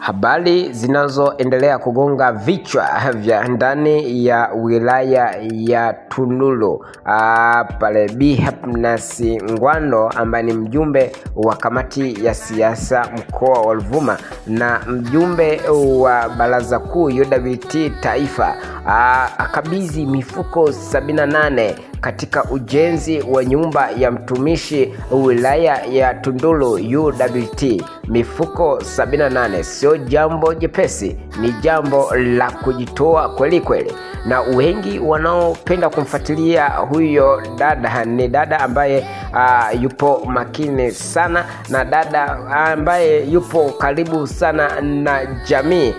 Habari zinazoendelea kugonga vichwa vya ndani ya wilaya ya Tunduru, pale Bi Happiness Ngwando ambaye ni mjumbe wa kamati ya siasa mkoa wa Ruvuma na mjumbe wa baraza kuu UWT taifa, akabidhi mifuko 78 katika ujenzi wa nyumba ya mtumishi wilaya ya Tunduru UWT. Mifuko 78 sio jambo jepesi, ni jambo la kujitoa kweli kweli, na wengi wanaopenda kumfuatilia huyo dada ni dada ambaye yupo makini sana, na dada ambaye yupo karibu sana na jamii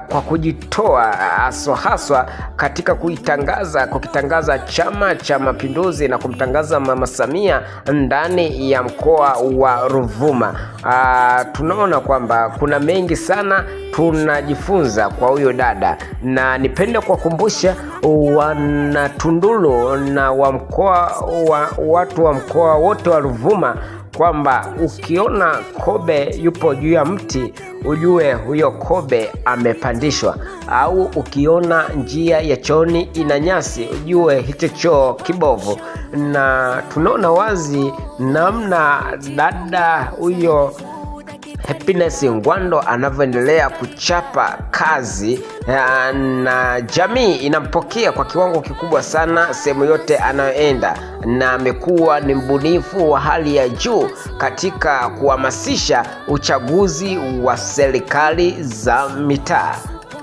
kwa kujitoa haswa haswa katika kuitangaza, kukitangaza Chama cha Mapinduzi na kumtangaza Mama Samia ndani ya mkoa wa Ruvuma. Tunaona kwamba kuna mengi sana tunajifunza kwa huyo dada, na nipende kuwakumbusha wana Tunduru na wa mkoa wa watu wa mkoa wote wa Ruvuma kwamba ukiona kobe yupo juu ya mti ujue huyo kobe amepandishwa, au ukiona njia ya chooni ina nyasi ujue hicho choo kibovu. Na tunaona wazi namna dada huyo Happiness Ngwando anavyoendelea kuchapa kazi, na jamii inampokea kwa kiwango kikubwa sana sehemu yote anayoenda, na amekuwa ni mbunifu wa hali ya juu katika kuhamasisha uchaguzi wa serikali za mitaa.